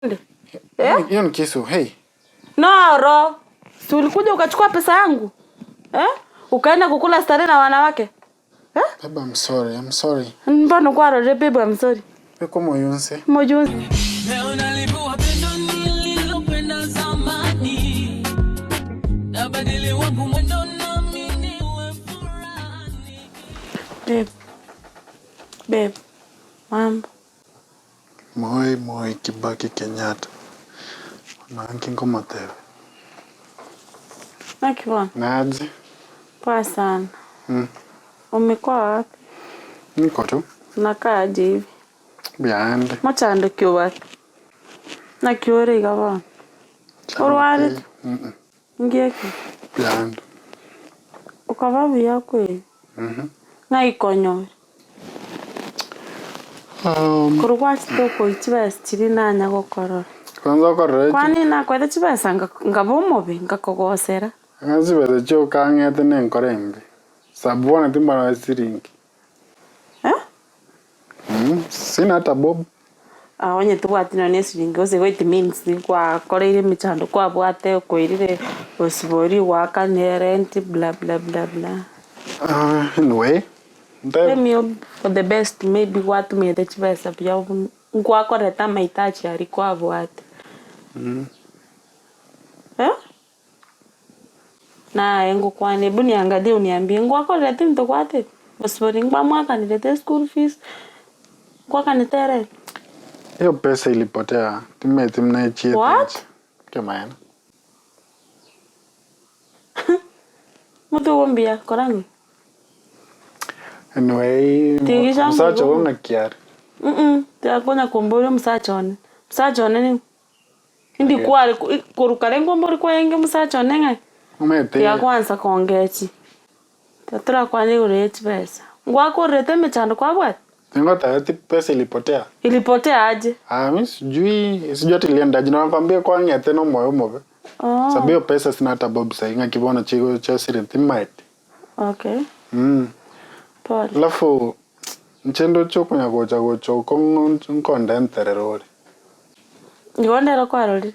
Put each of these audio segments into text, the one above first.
Eh? Hiyo ni kisu, hey. Noro. Si ulikuja ukachukua pesa yangu? Eh? Ukaenda kukula starehe na wanawake? Eh? Babe, I'm sorry, I'm sorry. Mbona kwarorire babe I'm sorry. Beka omoyunse. Omoyunse. Leo nalivua pendo nililopenda zamani, nabadili wangu mwendo nami niwe furani. Babe. Babe. Mambo. Moi Moi Kibaki Kenyatta naki nkomotebia. Naki bono? Naje. Poa sana. Umekuwa wapi? Niko tu. Unakaa aje hivi? Mbuya ande. Mochandoki obwate? Naki ore iga bono? Orwarete? Inki eke? Mbuya ande. Okaba buya kweri? Ng'ai konyore? Korwa gwachete okoiywa chibesa chiria nanya gokorora. Kwanza okorora echi. Kwani nakoete chibesa nkaba omobe nkakogosera. Ng'a chibesa chioka ang'ete nenkore embe. Sababu bono timbara siringi. Eh? Sina hata bob. Ah onye tobwati nonye na esiringi gose igo it means gwakoreire emechando kwabwate okoirire gosibori gwakanire rent bla bla bla bla. Anyway, Let me hope for the best maybe gwatumiete chibesa buya nkwakorete amahitaji aria kwabwate. Eh? Naye ngokwana hebu niangalie uniambie ngwakorerete ebinto gwatete? Gose nkwamwakanirete eschool fees, nkwakanete ere? Hiyo pesa ilipotea timanyeti buna echiete What? inche ekemanyererio. Motwe ogo mbuya, kora ng'o? Anyway, Tigisha omosacha ng'o oo ng'aki are? Mm tiga komboria omosacha one, omosacha one ning'o? Indi kware korwa kare nkombori kwarenge omosacha one ng'a Omanyete tiga kwansa kongechi, tiga torakwane igoro ye chibesa. Ngwakorerete emechando kwabwate? Ningoteba ti pesa ilipotea. Ilipotea aje? Ah, mi sijui, sijui hata ilienda aje. Nakwambia kwang'ete na omoyo omobe. Oh. Sababu hiyo pesa sina hata bob sahi ng'aki bono chigo chiasire timaeti. Okay. Mm. Pole. Alafu inche ndoche okonya gocha gocha oko nkondenterera ore. Igo ndero kwarorire.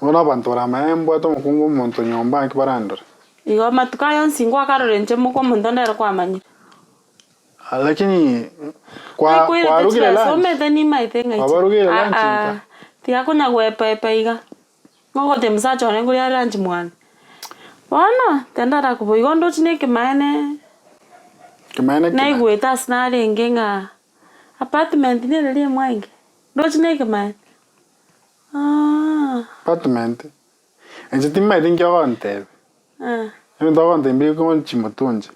Bono abanto baramanye mbwate omokungu omonto nyomba naki barandore. Igo amatuko aya onsi ngwakarora inche moka omonto ndero kwamanyire. Lakini kwa Nakoirete kwarugire chibesa lunch? omanyete nimaete ng'a inche Kwabarugire lunch aa nka? tiga konya goepaepa iga, ngogotebi mosacha one nkoria lunch mwane. Bono tendarakoboa igo ndochi na ekemaene Kemaene ki? naigwete ase narenge ng'a apartment nere riria mwaenge, ndochi na ekemaene aah. Apartment? Inche timanyeti nki ogontebia. Ebinto ogontebia mbiri gochi motwe inche.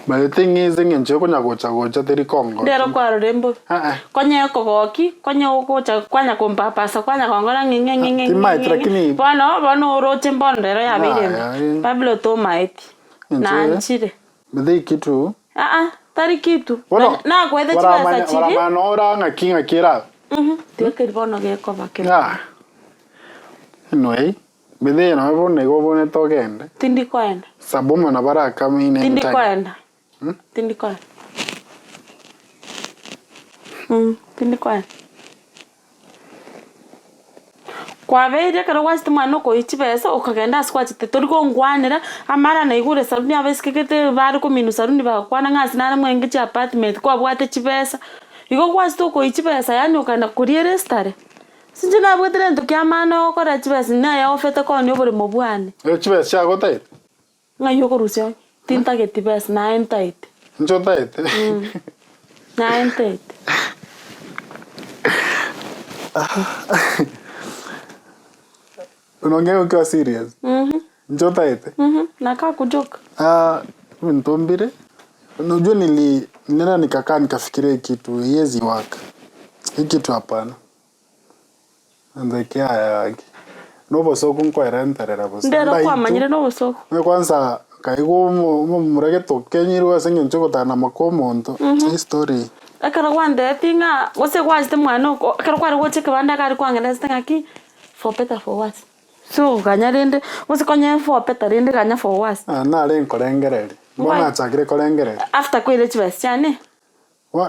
But the thing is eng'encho yokonya gocha gocha teri kongokia. Ndero kwarora embobe. Konya ekogoki, konya ogocha kwanya kompapasa kwanya kongora ng'e ng'e ng'e ng'e Timaeti ng'e lakini. Bono bono oroche mbono rero yabeire embe. Pablo tomaeti. Nanchire. But kitu. Aa tari kitu. Bono Nakoete chibesa chiria. Oramanya ora ng'aki ng'aki erabe. Tiga keri bono gekoba kere. Anyway, bidii nabo bono igo obonete ogende. Tindi koenda. Sabu omwana barakame in any Tindi time. koenda. Tindi koenda. Tindi koenda. Kwabeire ekero gwachete mwana okoiywa chibesa okagenda ase gwachete tori kongwanera, amara naigure esaruni abaiseke gete bare kominwa saruni bagakwana ng'a ase nare mwenge chiapartment kwabwate chibesa, igo gwachete okoiywa chibesa yaani okagenda koria erestare. Ase inche nabwate egento kia maana ogokora chibesa naye ofete koonia oboremo bwane. Chibesa chiago otaete? Ng'ai okorusia onye? Tintageti besa, naye ntaete. Inche otaete? Naye ntaete. Unaongea ukiwa serious? Inche otaete? Nakaa kujoke. Ebinto mbire, unajua nili nilienda nikakaa nikafikiria hii kitu haiwezi work. Hii kitu hapana. Yaya gaki, nobosoku nkoerenterera bosa. Ndero Ndaitwe, kwamanyire nobosoku. Onye kwanza nkaigwa omo omomura gete okenyirwe ase eng'encho ogotana maka omonto, estory. Ekero gwantebetie ng'a gose gwachete mwane oko ekero kware gocha ekebanda ekare kwang'eresete ng'aki for better for worse. So ganya rende gose konya for better rende ganya for worse. Nare nkorengereria, bono nachakire korengereria. After kwaire chibesa chiane.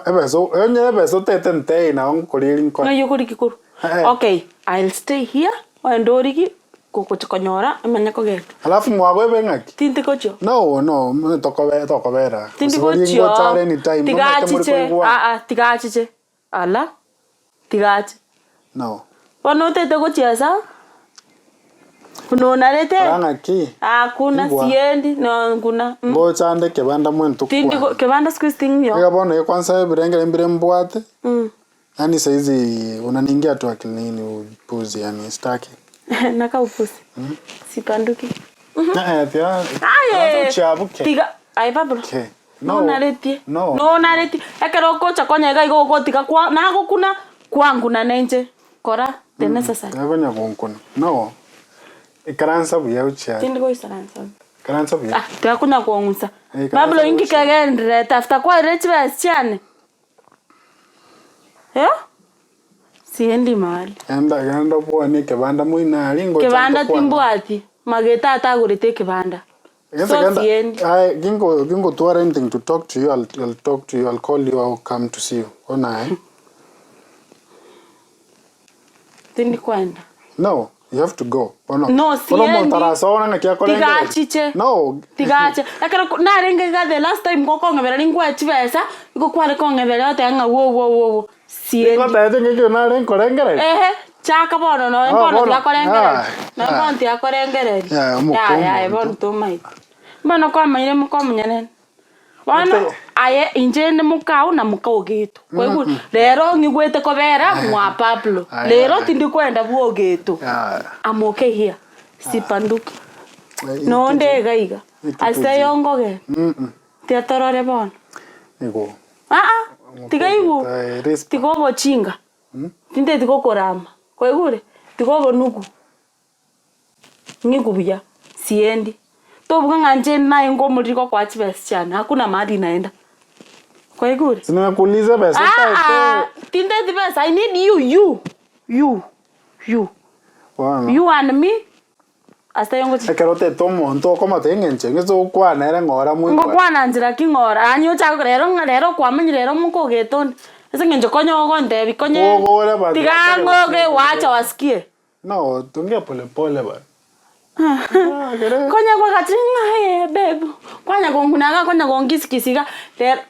Ebesa, onye ebesa otete ntei nabo nkoria eri nkoe. Ng'ai okoriki korwa? Eh. Okay, I'll stay here, ogende origie gogocha konyora omanye kogenda. Alafu mwago ebe ng'aki? Tindi gochio. No, no, muna tokobe tokobera. Tindi Gose borie gochio. ngocha are anytime, Tiga omanyete more achiche, koigwana. aa, tiga achiche. Ala, tiga ache. No. Bono otete gochiesa, buna onarete, Ora ng'aki? hakuna, Igwa. siendi, no nkuna, mm. Ngocha ande kebanda mwene Tindi go tokwane. kebanda siku hizi ting'io. Iga bono iga kwanza ebirengere mbire mbwate, Mm. yaani saizi unaniingia tu akilini upuzi yaani sitaki. Naka upuzi. Sipanduki. Eh, tia. Aye. Ochiabuke. Tiga aye Pablo. Okay. No. Nonaretie. No. Nonaretie. Ekero ogocha konya iga igo ogotiga kwa nagokuna kwanguna nenche. Kora the necessary. Nakonya gonkuna. No. Ikaransa buya ochiare. Tindi goisaransa. Ikaransa buya. Ah, tiga konya kong'usa. Eh, ikaransa Pablo inki gocha. kegendererete after kwarire chibesa chiane? Eh? Siendi mahali. Enda genda bwane ekebanda moino aria ngocha Kebanda ntokwane. timbwati. Mageta atagorete ekebanda. Gese So genda. siendi. I gingo gingo twara anything to talk to you. I'll, I'll talk to you. I'll call you. I'll come to see you. Ona eh? Tindi kwenda. No, you have to go. Ono. No, Ono siendi. montaraso ona ng'aki akorengere. Tiga achiche. No. Tigache. Ekero ko- narenge iga the last time gokong'ebera ningwae chibesa, igo kware kong'ebera oteba ng'a wo wo wo wo. Siendi. Ngotebete ng'aki nare nkorengereria. Ehe, chaka bono noe Ah, bono bono. tigakorengereria. Ah, Noe ah. bono tigakorengereria. Yeah, omokungu Yaya, omonto. bono tomaeti. Bono kwamanyire moka omonyenene. Bono Ete- aye inche inde mokao na moka ogeto. Kwaigure? Rero ng'igwete kobera mwa Pablo. Aye, Rero aye. tindi kwenda bwa ogeto. Yeah. I'm okay here. Sipanduki. Eh, Nonde iga iga. Itutu Ase ji. eyongogenda. Mm. Tiga torore bono. Igo. Aa, tiga igu. Eh, respect. Tiga obochinga. Tinteti gokorama. Kwaigure? Tiga obonugu. Ng'igu buya. Siendi. Tobuga ng'a inche naye ngomoriri gokoa chibesa chiane. Hakuna mahali naenda. Kwaigure? Si nimekuuliza besa Aa, tinteti besa. I need you, you. You. You. Bono. You and me. Ase yongochi. Ekero otete omonto okomotebia eng'encho eye gose gokwana ere ng'ora moigwe. Ngokwana nchera ki ng'ora? Yaani ochake kore ero ng'a rero kwamanyire ero mokogeta onde. Ase eng'encho konya ogontebia konye Gogore abanto tiga bakare ng'oge gose wacha wasikie. No, tuongee pole pole bana. Ah, kere. Konya kwagachire ng'a eh babe, kwanya konguna iga konya gonkisikisi iga, rero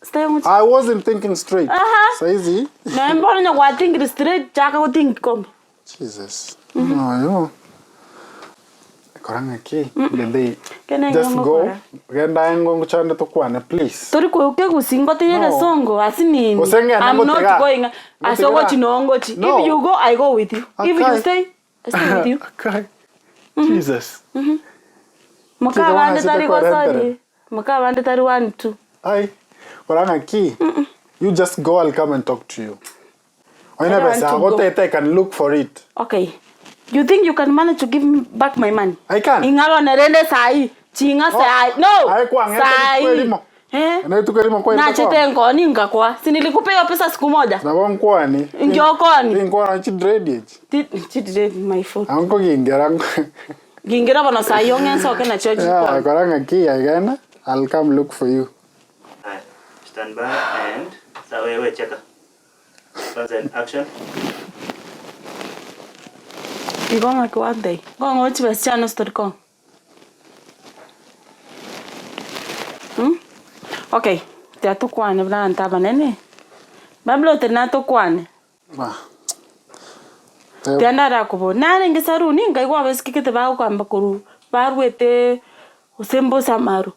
sitaki ngochi. I wasn't thinking straight. Aha. Saizi. Nonya bono onye gwatinkire straight chaka gotinki kombe. Jesus. No, yo. Kora ng'aki? Gende. Kene Just go. ngokora. Genda engo ngochande tokwane please. Tori koigwa egusii ngotiga No. egesongo ase nini? Gose ng'ende I'm not ngotiga. going ase Ngotiga. ogochi noo ngochi. No. If you go, I go with you. If you Okay. stay, I stay with you. Okay. Jesus. Moka Chiga abande wanachete tari kwa gosori. Moka abande tari one two. Ai. Kora ng'aki? You just go, I'll come and talk to you. I Oine don't want besa to go. gotete I can look for it. Okay. You think you can manage to give me back my money? I can. Ing'a bono rende sahi. Ching'a sahi. No. Aye kwang'ete Sahi. rituko erimo. Eh? Ene rituko erimo kwairete Nachete koa. nkoni ngakoa. Si nilikupea hiyo pesa siku moja. Nabo nkwani. Ingiokoni. Tinkwana chidredi echi. Chidredi my foot. Ango kogingera. Gingira bono sahi ong'e nsoke nachio Yeah, jikoni. kora ng'aki aigana. I'll come look for you. Haya, stand by and sa wewe cheka. Kwanza in action. Igo ng'aki gwantebia. Ngong'o chibesa chiane ase tori kong'a. Mh? Okay, tiga tokwane buna abanto abanene. Babla otenena tokwane. Ah. Tiga ndarakoboria, narenge saruni nkaigwa abaiseke gete bagokamba korwa barwete gose mbosa amaru,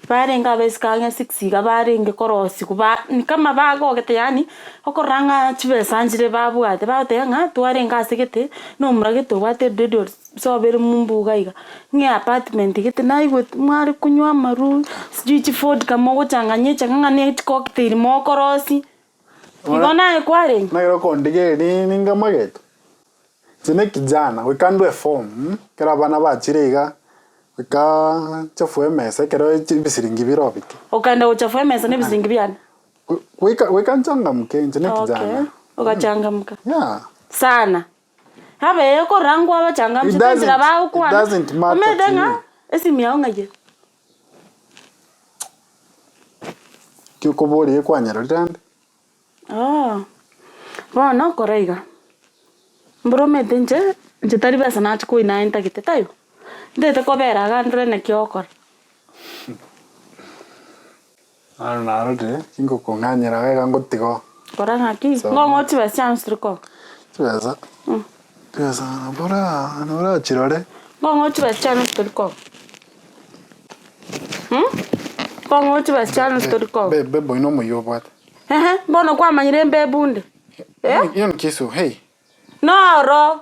barenge abaiseke ang'e six iga barenge korosiwa ba ni kama bagogete yaani, okorora ng'a chibesa nchire babwate bagoteba ng'a twarenge ase gete, na omura gete obwate edredi sobere mumbuga iga, ng'a apartment gete naigwete mware konywa amaru, sijui chivodka mogochanganya echang'a ng'a ne chicocktail mokorosia. Igo naye kwarenge. Naki okondigereria ninga mageto? Inche ne kijana, goika ndwe form, ekero abana bachire iga, goika nchafue emesa ekero ebisiringi bire obike. Okaenda gochafua emesa na ebisiringi biane? Goika goika nchangamke inche ne Okay, kijana. ogachangamka. Yeah. Sana. Abe okorora nkwabachangamchete It doesn't- enchera bagokwana. it doesn't matter Omanyete to ng'a me. esimi yao ng'ai ere? Ki okoboria ekwanyerorire ande? Oh, bono kora iga. Mboro omanyete inche, inche tari besa nachia koina aye ntagete taibo? Ntagete kobera iga ndore naki ogokora. Naro narorire, chingokong'anyera iga iga ngotiga oo. Kora ng'aki? Sawa. Ng'ong'o chibesa chiane chiri koba. Chibesa, chibesa nabo orachirore. Ng'ong'o chibesa chiane chitori koba. Ng'ong'o chibesa chiane chitori koba. Babe, babe oino omoyio obwate. Ehe, bono kwamanyire embebunde. Eh? Hiyo ni kisu, hey. Noro,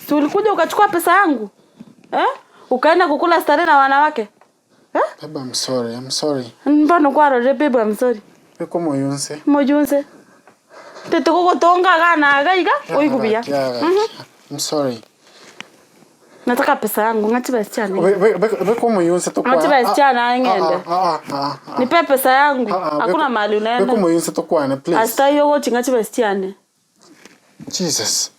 si ulikuja ukachukua pesa yangu? Eh? Ukaenda kukula starehe na wanawake? Eh? Babe, I'm sorry, I'm sorry. Mbono kwarorire babe I'm sorry. Beka omoyio nse. Omoyio nse. Titogogotonga iga na iga iga, oigwe buya. I'm sorry. Nataka pesa yangu, ng'a chibesa chiane. Beka omoyio nse tokwane. Ng'a chibesa chiane aye ng'ende. Nipe pesa yangu. Hakuna mahali unaenda. Beka omoyio nse tokwane, please. Asitaiyo ogochi ng'a chibesa chiane. Jesus.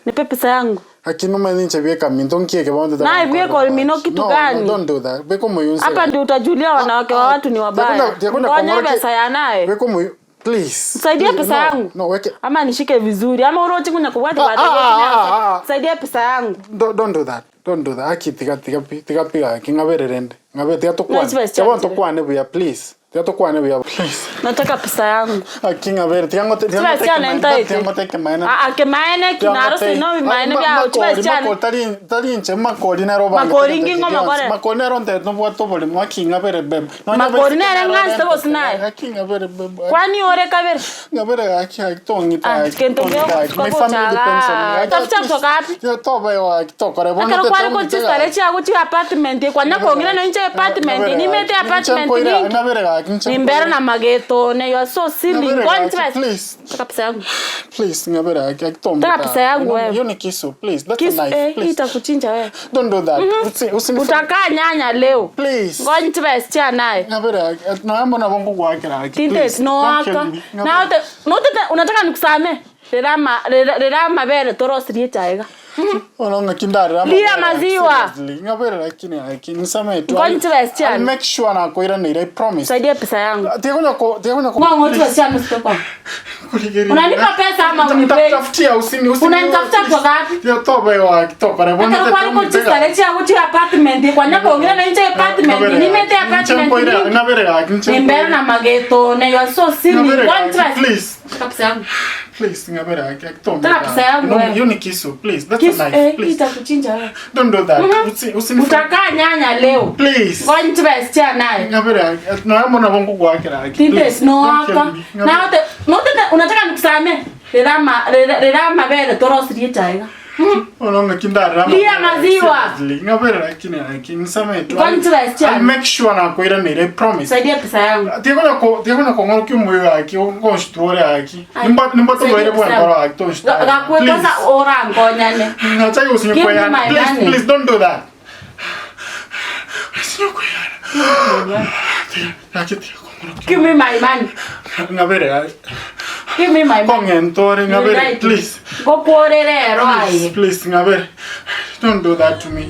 Nipe pesa yangu. Lakini omanyete inche bweka minto nki eke bono totari Naye bweka gokora olimino gaki. kitu No, gani? no, don't do that. Beka omoyio nse Hapa gaki. ndio utajulia wanawake wa watu ni wabaya. Tiakwenda Ngonya kong'ora ki- pesa ya naye. Beka omoyio please. Saidia Please, pesa no, yangu. No, weke. Ama nishike vizuri ama urochi kunya kubwata Ah, bwata. ah, ah, ah, ah. Saidia pesa yangu. Don't, don't do that. Don't do that. Aki tiga tiga pi tiga pi gaki ng'abere rende. Ng'abe tiga tokwane. No, chibesa Tiga bono chianchire. tokwane buya please. Tiga tokwane buya please. Nataka pesa yangu. Aki ng'abere tiga ngote tiga Chibesa ngote chiane kemaene ntaete. tiga ngote kemaene. Ah ah kemaene kinaro sino bimaene byao chibesa chiane. Makori tari tari inche makori nero bange. Makori ngingo makore. Makori nero nte nobwate oboremo aki ng'abere bebe. Makori nere ng'anchete gose naye? Aki ng'abere bebe. Kwani ore kabere? Ng'abere gaki gaki tong'ita Ah, gaki. kento tong'ita keo gaki. My kutoka family depends on me. gochaga. Gaki, Tafuta please. kutoka wapi? Tiga tobe gaki tokore bono Ekero tete kware ong'ite kochistare gaki. chiago chia apartment kwanya kong'ira noinche apartment nimete apartment ninki? Ng'abere gaki inche Nimbere na mageto one you are so silly. Ng'abere Ngoja gaki, chibesa. please. Taka pesa yangu. Please, ng'abere gaki gaki tong'ita. Taka pesa yangu wewe. Hiyo ni kisu, please. That's a Kisu knife, eh, hii please. itakuchinja wewe. Don't do that. Usi usi Utakaa nyanya leo. Please. Ngoja chibesa chia naye. Ng'abere gaki. No yambo nabo ngogwakera gaki. Tinte Please. no Don't kill aka. me. Na ote no tete unataka nikusamee? Rera ma rera rera amabere torosirie echae iga. Ono ng'aki ndarera Lia amabere maziwa. seriously. Ng'abere lakini lakini nisamehe tu. Ngoja chibesa chiane. I'll make sure nakoiraneire I promise. Saidia pesa yangu. Tiga konya ko tiga konya ko. Ng'o chibesa chiane usitoke. Kurigeria. Unanipa pesa ama unipei? Nitakutafutia usini usini. Unanitafuta kutoka wapi? Tiga tobe wa tokore bono Ekero tete kware ong'ite kochistare gaki. chiago chia apartment kwanya kong'ira noinche apartment nimete apartment ninki? Ng'abere gaki inche Nimbere na mageto one you are so silly. Ng'abere Ngoja gaki, chibesa. please. Taka pesa yangu. Please, ng'abere gaki gaki tong'ita Taka pesa yangu No, wewe. hiyo ni kisu, please. That's Kisu a knife, eh, hii please. itakuchinja wewe. Don't do that. Usi usini Utakaa nyanya leo. Please. Ngoja chibesa chia naye. Ng'abere gaki. No yambo nabo ngogwakera gaki. Tinte Please. no Don't kill aka. me. Na ote no tete unataka nikusamee? Rera ma rera rera amabere torosirie echae iga. Ono ng'aki ndarera Lia amabere maziwa. seriously. Ng'abere lakini lakini nisamehe tu. Ngoja chibesa chiane. I'll make sure nakoiraneire I promise. Saidia pesa yangu. Tiga konya ko tiga konya kong'orokia omoyo gaki gonshitwore gaki. Nimba nimba toboire Saidia pesa bwenkoro yangu. gaki tonshitware. Gakwe kwanza orankonyane. Nachaki Give me gosinyokweyana. my Please money. please don't do that. Sinyokweyana. Gaki tiga kong'orokia. Give me my money. Ng'abere gaki. Give me my money. Kong'entore ng'abere Right. please. Ngokuorere ero Please aye. please ng'abere. Don't do that to me.